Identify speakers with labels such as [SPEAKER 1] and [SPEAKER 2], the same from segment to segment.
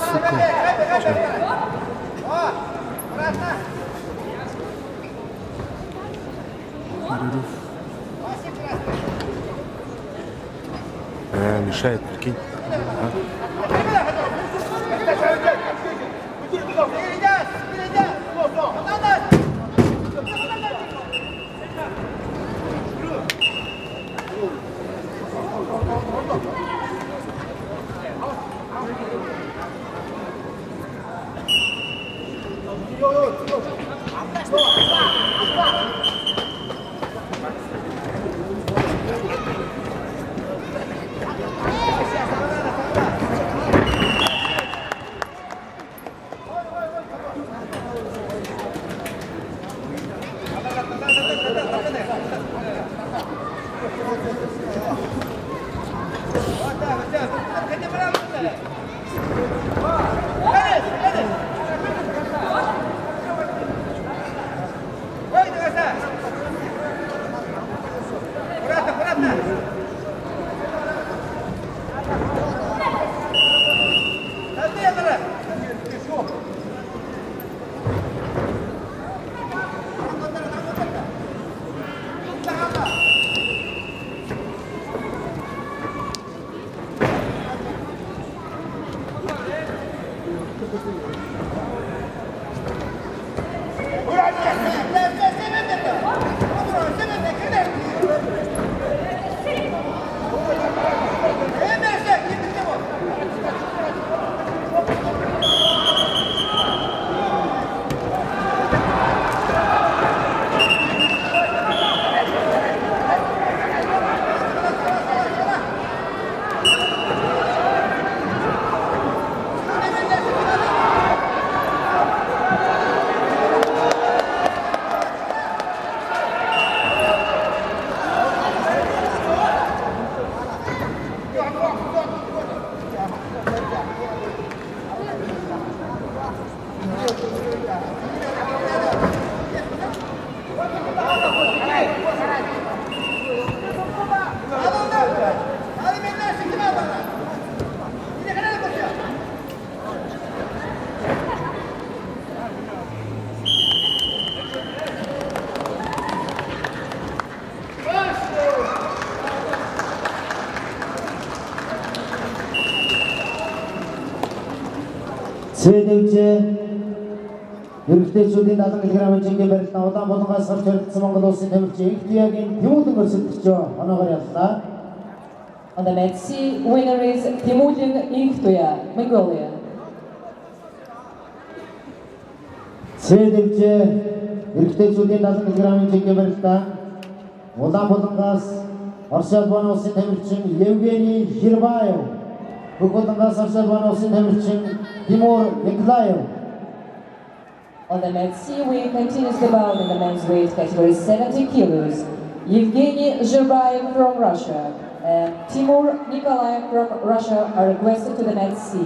[SPEAKER 1] Сука. Чё? Перерыв. Мешает, прикинь. А?
[SPEAKER 2] Цэдэвчээ эрэгтэйчүүдийн 70 кг жингийн барилтаа Улаанбаатараас гарч харилцсан Монгол улсын тамирчин Энхтуягийн Тэмүүлэн өрсөлдөгч оноогоор яллаа.
[SPEAKER 3] On the mat C, winner is Temulin Enkhtuya, Mongolia.
[SPEAKER 2] Цэдэвчээ эрэгтэйчүүдийн 70 кг жингийн барилтаа Улаанбаатараас Орос улсын улсын тамирчин Евгений Жирбаев, Улаанбаатараас Орос улсын тамирчин Тимур Николаев.
[SPEAKER 3] On the mat C, we continue the bout in the men's weight category 70 kilos. Evgeny Zhirbaev from Russia and Timur Nikolaev from Russia are requested to the mat C.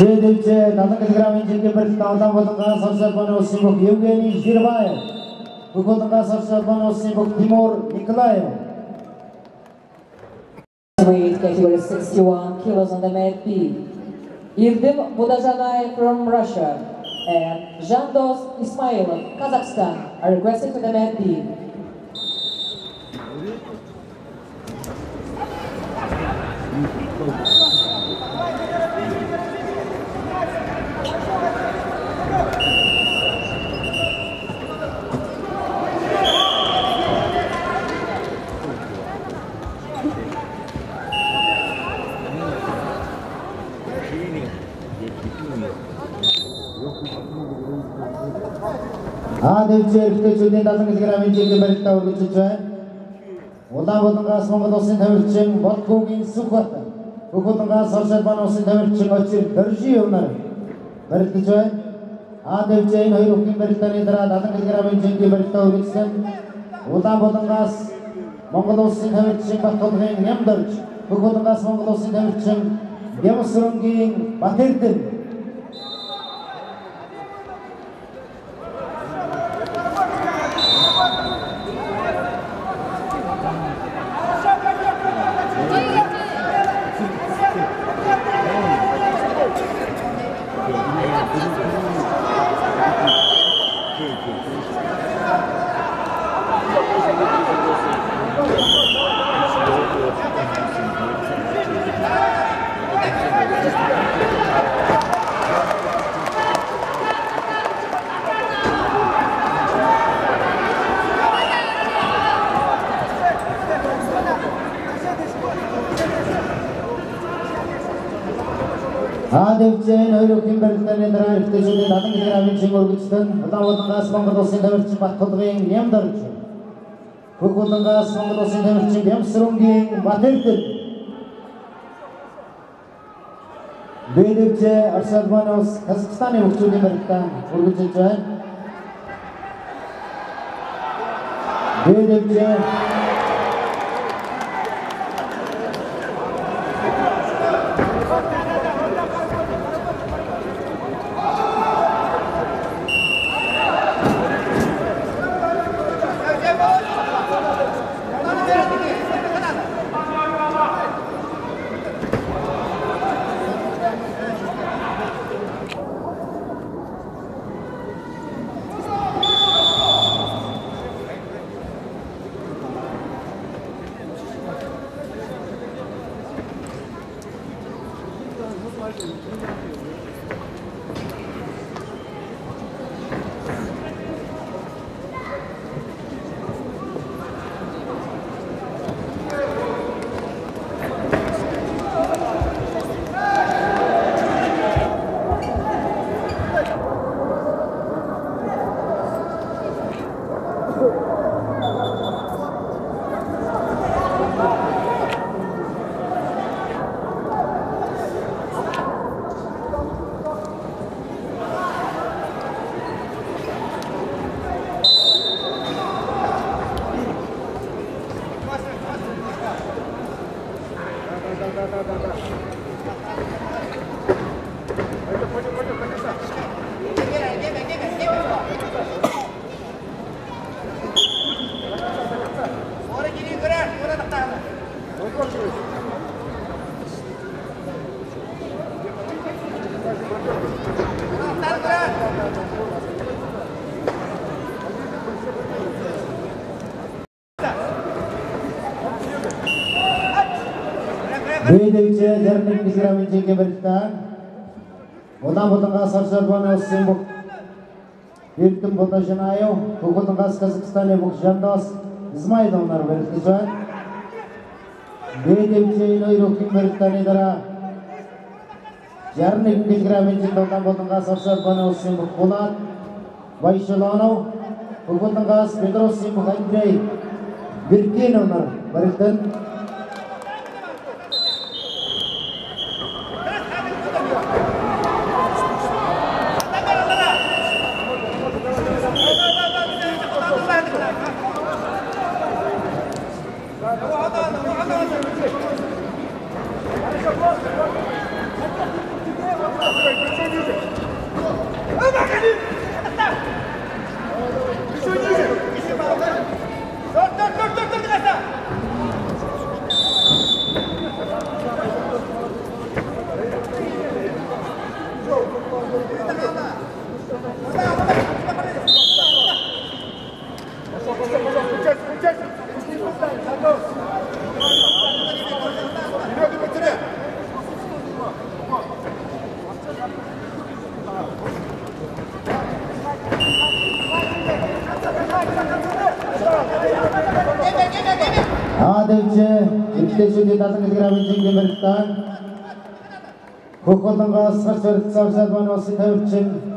[SPEAKER 2] Цэдэвчээ 70 кг жингийн барилтаа Улаанбаатараас Орос улсын бүх Евгений Жирбаев, Улаанбаатараас Орос улсын бүх Тимур Николаев.
[SPEAKER 3] Weight category 61 kilos on the mat B. Erdem Budazhanaev from Russia and Zhandos Ismailov, Kazakhstan, are requested to the mat B.
[SPEAKER 2] А дэвчээ эрэгтэйчүүдийн 70 кг жингийн барилтаа үргэлжлэж байна. Улаанбаатараас Монгол улсын тамирчин Болдгоогийн Сүхбат, Улаанбаатараас Орос улсын тамирчин Очир Доржиев нар барилдаж байна. А дэвчээ энэ хоёр бүхний барилдааны дараа 70 кг жингийн барилтаа үргэлжлэн Улаанбаатараас Монгол улсын тамирчин Батхулгын Нямдорж, Улаанбаатараас Монгол улсын тамирчин Ямсрунгийн Батэрдэн. А-дэвжээ энэ хоёр өхийн барилдааны дараа эрэгтэйчүүдийн 70 кг-ийн чин өргөжлөн Улаанбаатараас Монгол Улсын тамирчин Баттулгын Нямдарж, Хөх Улангаас Монгол Улсын тамирчин Бямсрунгийн Батэрдэн, Б-дэвжээ Орос Улс Улс Казахстаны хөгжүүлийн барилдаа өргөжлөж байна. Б-дэвжээ Б-дэвжээ 61 кг-ийн жингийн барилдаа Улаанбаатараас Орос Улсын бүх Эрдэм Бодожинаев, Хөх Улангаас Казахстаны бүх Жандос Измайлов нар барилдаж байна. Б-дэвжээ энэ хоёр өхийн барилдааны дараа 61 кг-ийн жинд Улаанбаатараас Орос Улсын бүх Булат Байшилонов, Хөх Улангаас Белорусын бүх Андрей Биркинов нар барилдана. А-дэвжээ эрэгтэйчүүдийн 70 кг-ийн жингийн барилдаа Хөх Улангаас гарч барилцсан Орос Улсын тамирчин